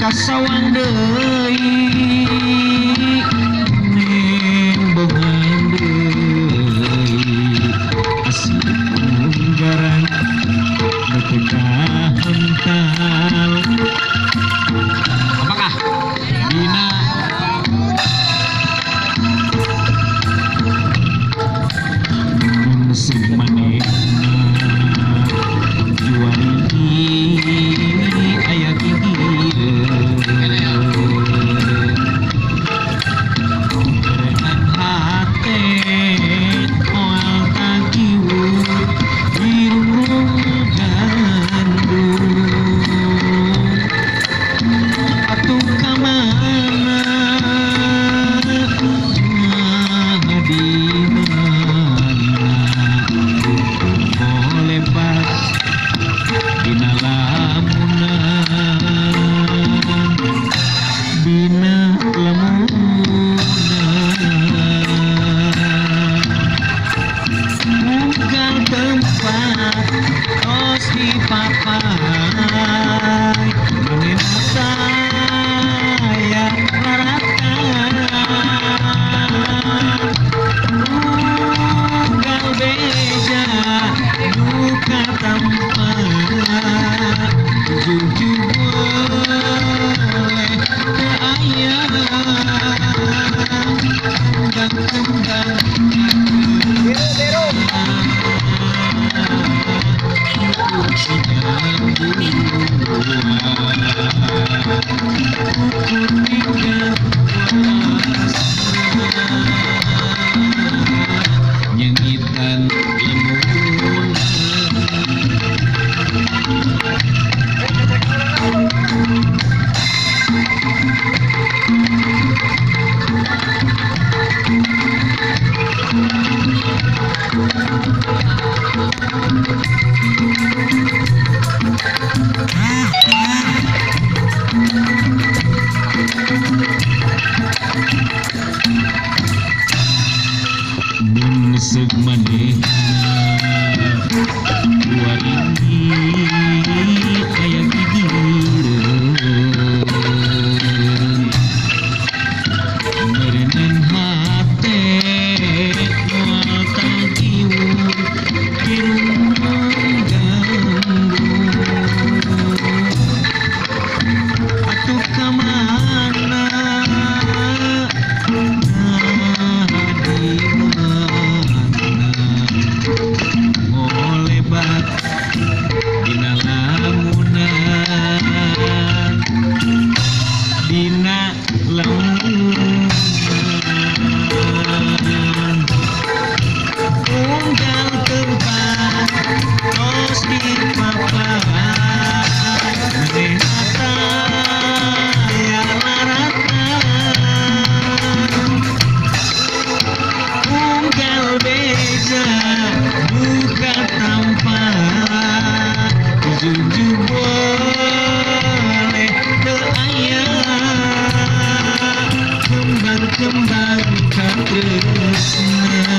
Kasawang deui nembongan deui asih unggaran nu teu kahental. Apakah dina mun seung manehna juari aya gigireun berenang hate moal takiwur irung gandung atuh ka mana di mana molebat dina lamunan dina lamunan unggal tempat tos dipapai manehna saya laratan unggal beja duka tempat jujur boleh teu aya kembang-kembang nyengitan lemun. Mun seung manehna juari aya gigireun meureunan hate moal takiwur irung ganggu atuh ka mana di mana molebat dina lamunan dina lamunan unggal tempat tos dipapai manehna taya laratan unggal beja buka tampak jujur boleh teu aya kembang-kembang katresna.